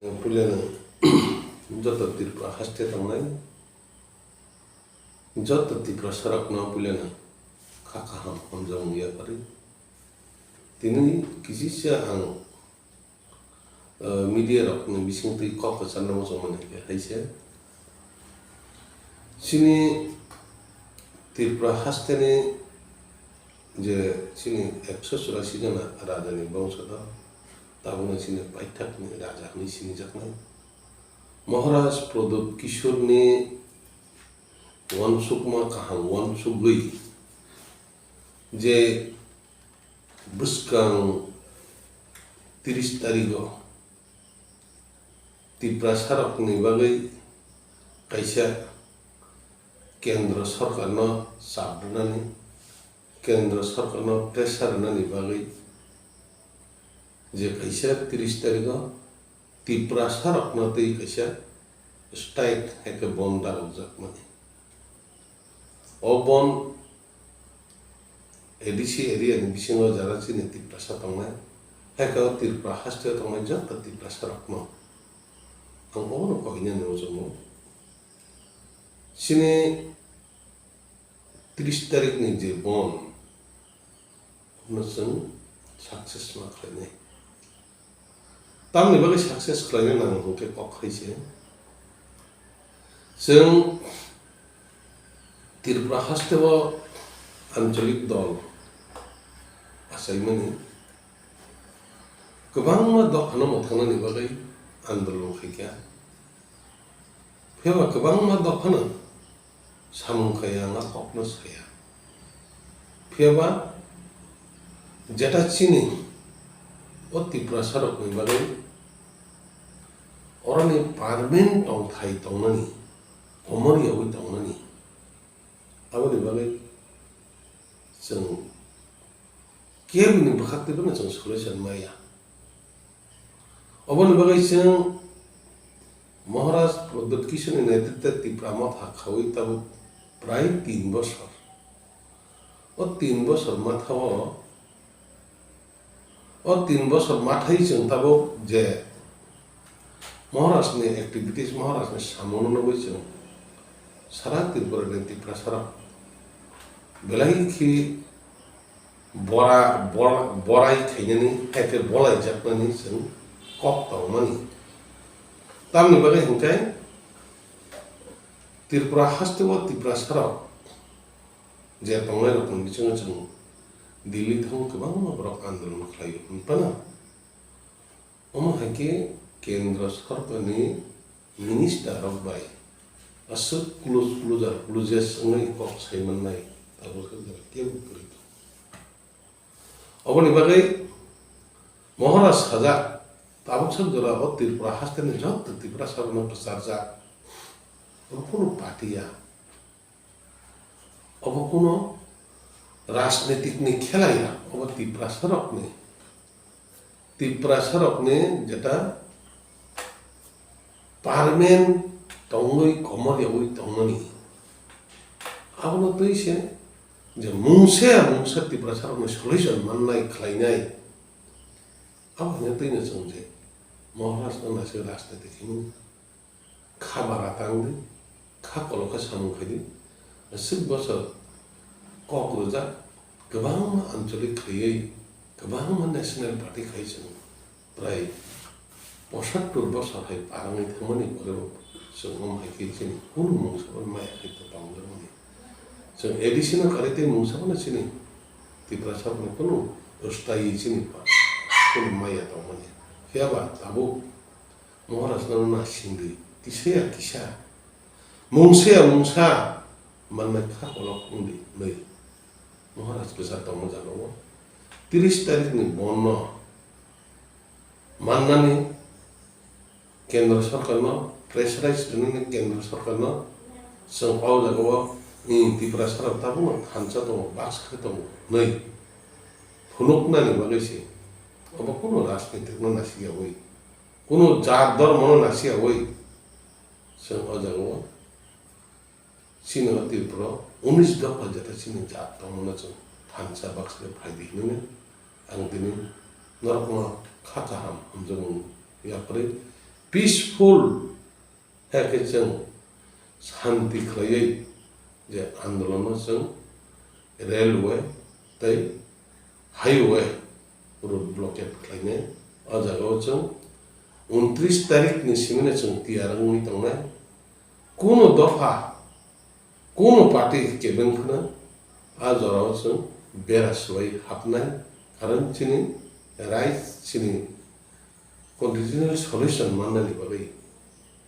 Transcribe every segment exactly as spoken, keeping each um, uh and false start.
Puilano joto Tripura haste tongnai, joto Tiprasarokno puilano kha kaham hamjakmung yapharwi. Tini kisisa ang, eh, media rokni bisingtwi kok kwcharna muchungmani khe hai se. Chini Tripura hasteni je chini ekso churasi jona rajani bongsodo, tabukno chini paithakni raja hwnwi sinijaknai. Maharaj Pradyut Kishorni uansukma kaham uansugwi je bwskang tris tarigo Tiprasarokni bagwi kaisa kendro sorkarno chap rwnani, kendro sorkarno pressure rwnani bagwi je kaisa tris tarigo Tiprasarokno twi kaisa strike hai khe bon dalokjakmani. O bon A D C area ni bisingo jara chini Tiprasa tongnai, hai khe o Tripura haste o tongnai joto Tiprasa rokno ang obono koinani muchungo. Chini tris tarik ni je bon, no chwng success ma khlainai. Tamni bagwi success khlaina nango hwnkhe kok hai se. Chwng Tripura haste o ancholik dol achaimani kwbangma dophano mwthangnani bagwi andolon khaikha. Phiya ba kwbangma dophano samung khaiya, ang a kokno saya. Phiya ba jeta chini o Tiprasarokni bagwi oroni permanent tongthai tongnani, komor yaui tongnani, aboni bagwi chwng kebini bwkhaktwi phano chwng solution maya. Oboni bagwi chwng Maharaj Pradyut Kishorni netritwe Tipra Motha khaui tabuk prai tin bosor. O tin bosor mathao, o tin bosor mathai chwng tabuk je Maharajni activities, Maharajni samungno nugwi chwng sara Tripurani Tiprasarok belai khe bora-, bor-, borai khainani, hai khe bolaijaknani chwng kok tongmani. Tamni bagwi hwnkhe Tripura haste o Tiprasarok je tongnairokni bisingo chwng Delhi thango kwbangma borok andolon khlaio hwn phano. Omo hai khe kendro sorkarni minister rok bai aswk close, closer, closest wngwi kok sai mannai, tabuk khe jora kebo kwrwi tongo. Oboni bagwi Maharaj sajak, tabuk sak jora o Tripura hasteni joto Tiprasa rokno kwcharjak. Obo kunu party ya. Obo kunu rajnitik ni khela ya, obo Tiprasa rokni, Tiprasa rokni jeta permanent tongwi komor yaui tongmani. Abono twi se je mungsa ya mungsa Tiprasa rokni solution mannai khlainai. Abo hwnwi twi no chwng je Maharaj no naisik rajnitik himwi kha bara tang di, kha kolok khe samung khai di. Aswk bosor kok rwjak, kwbangma ancholik khaiwi, kwbangma national party khai chwng prai posattur bosor hai parangwi thangmani pore bo chwng omo hai khe chini kunu mungsa bo maya khai tongjakmani. Chwng A D C no karwi tei mungsa bono chini Tiprasa rokni kunu staiwi chini pa-, kunu maya tongmani. Phiya ba tabuk Maharaj no nasingdi, kisa ya kisa, mungsa ya mungsa mannai kha kolok wngdi hwnwi Maharaj kwchar tongma jagao tris tarikh ni bon no mannani kendra sorkar no pressurize rwnani kendra sorkar no chwng o jagao, hmm, Tiprasa rok tabukno thansa tongo, baksa khe tongo hwnwi phunuknani bagwi se obo kunu rajnitik no nasiyawi. Kunu jat dhormono nasiyawi chwng o jagao chini o Tripura unis dopha jeta chini jat tongmano chwng thansa baksa khe phaidi hwnwi ang tini norokno kha kaham hamjakmung yapharwi peaceful, hakhe chwng shanti khlaiwi je andolono chwng railway tei highway road blockade khlainai. O jagao chwng untris tarikni simino chwng tiyar wngwi tongnai. Kuno dopha, kuno party kebeng phano a jorao chwng bera swbai hapnai, karon chini right, chini constitutional solution mannani bagwi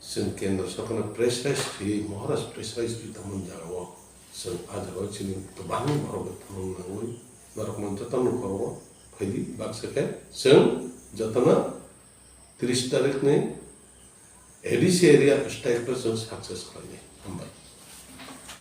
chwng kendra sorkarno pressurize khaiwi, Maharaj pressurize khaiwi tongmani jagao chwng a jagao chini kwbangma borok thangna nangwi norokno jotono khoro phaidi baksa khe chwng jotono tris tarikni A D C area strike-o chwng success khlainai. Hambai.